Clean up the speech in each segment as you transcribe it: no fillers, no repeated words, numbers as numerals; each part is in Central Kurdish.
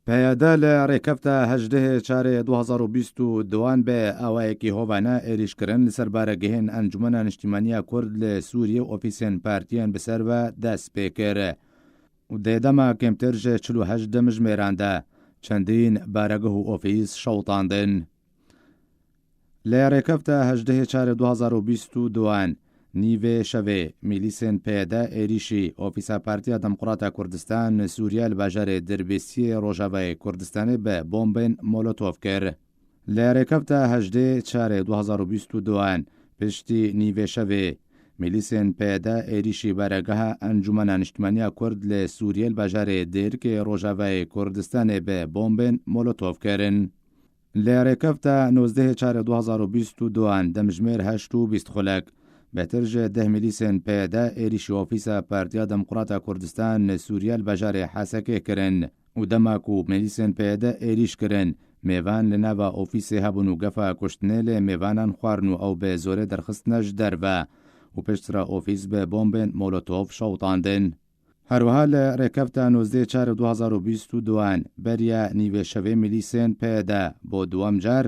پەیەدە لە رێکەفتە 18 چارێ 2022 بە ئاوایەکی هۆڤانە ئێریش کرن لەسەر بارەگەهێن ئەنجومەنە نیشتیمانیا کورد لە سوریە و ئۆفیسێن پارتیان بەسەر وە دەست پێ کرد و دێ دەما کێمتر ژە 48 دەمژمێراندا چەندین بارەگەه و ئۆفیس شەوتاندن. لە رێکەفتە 18 چارێ 2022 نیڤێ شەڤێ میلیسێن پەیەدە ئێریشی ئۆفیسا پارتیا دەمقڕاتە کوردستان سوریا لە باژارێ دربێسیێ ڕۆژاڤای کوردستانێ بە بۆمبێن مۆلۆتۆف کرد. لە رێکەفتە 18 چارێ 2022 پشتی نیڤێ شەڤێ میلیسێن پەیەدە ئێریشی بارەگەها ئەنجومەنە نیشتمانیا کورد لە سوریە لە باژارێ دێرکێ ڕۆژاڤای کوردستانێ بە بۆمبێن مۆلۆتۆف کرن. لە رێکەفتە 19 چارێ 2022 دەمژمێر 8 و 20 خولەک بێتر ژە 10 میلیسێن پەیەدە ئێریشی ئۆفیسا پارتیا دەمقڕاتە کوردستان سوریا لە باژارێ حەسەکێ کرن و دەماک و میلیسێن پەیەدە ئێریش کرن مێوان لە ناڤا ئۆفیسێ هەبوون و گەفا کوشتنێ لێ مێوانان خوارن و ئەو بێ زۆرێ دەرخستنەش دەرڤە و پشترە ئۆفیس بە بۆمبێن مۆلۆتۆف شەوتاندن. هەروەها لە رێکەفتە 19 چار 2022 بەریە نیڤێ شەڤێ میلیسێن پەیەدە بۆ دووەم جار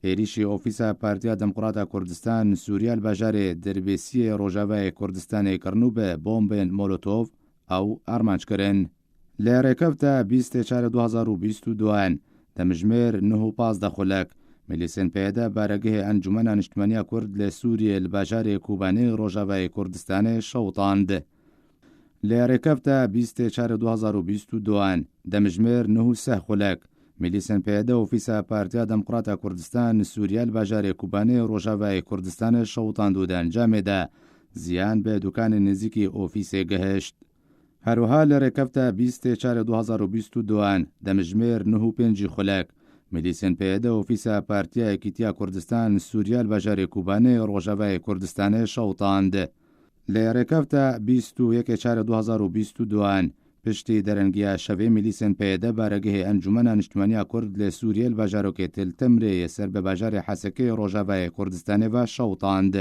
ئێریشی ئۆفیسا پارتیا دەمقڕاتە کوردستان سوریا لە باژارێ دربێسیێ ڕۆژاڤای کوردستانێ کڕن و بە بۆمبێن مۆلۆتۆف ئەو ئارمانج کرن. لە رێکەفتە 20 چار 2022 دەمژمێر 9 و 15 خولەک میلیسێن پەیەدە بارەگەهێ ئەنجومەنە نیشتمانیا کورد لە سوریە لە باژارێ کوبانێ ڕۆژاڤای کوردستانێ شەوتاند. لە رێکەفتە 20 چار 2022 دەمژمێر 9 و 3 خولەک میلیسێن پەیەدە ئۆفیسا پارتیا دەمقڕاتە کوردستان سوریا لە باژارێ کوبانێ ڕۆژاڤای کوردستانێ شەوتاند و دە ئەنجامێدا زیان بە دوکانی نزیکی ئۆفیسێ گەهشت. هەروەها لە رێکەفتە 20 چار 2022 دەمژمێر 9 و 5 خولەک میلیسێن پەیەدە ئۆفیسا پارتیا یەکیتیا کوردستان سوریا لە باژارێ کوبانێ ڕۆژاڤای کوردستانێ شەوتاند. لە رێکەفتە 21 چار 2022 پشتی دەرەنگیا شەڤێ میلیسێن پەیەدە بارەگەهێ ئەنجومەنە نیشتمانیا کورد لە سوریە لە باژارۆکێ تل تەمرێ سەر بە باژارێ حەسەکێ ڕۆژاڤای کوردستانێ ڤە شەوتاند.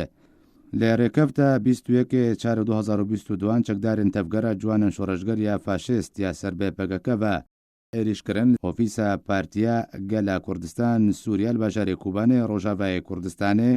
لە رێکەفتە 21 چار 2022 چەکدارێن تەڤگەرا جوانن شۆڕشگەر یا فاشیست یا سەر بە پەکەکە ڤە ئێریش کرن ئۆفیسا پارتیا گەلا کوردستان سوریا لە باژارێ کوبانێ ڕۆژاڤای کوردستانێ.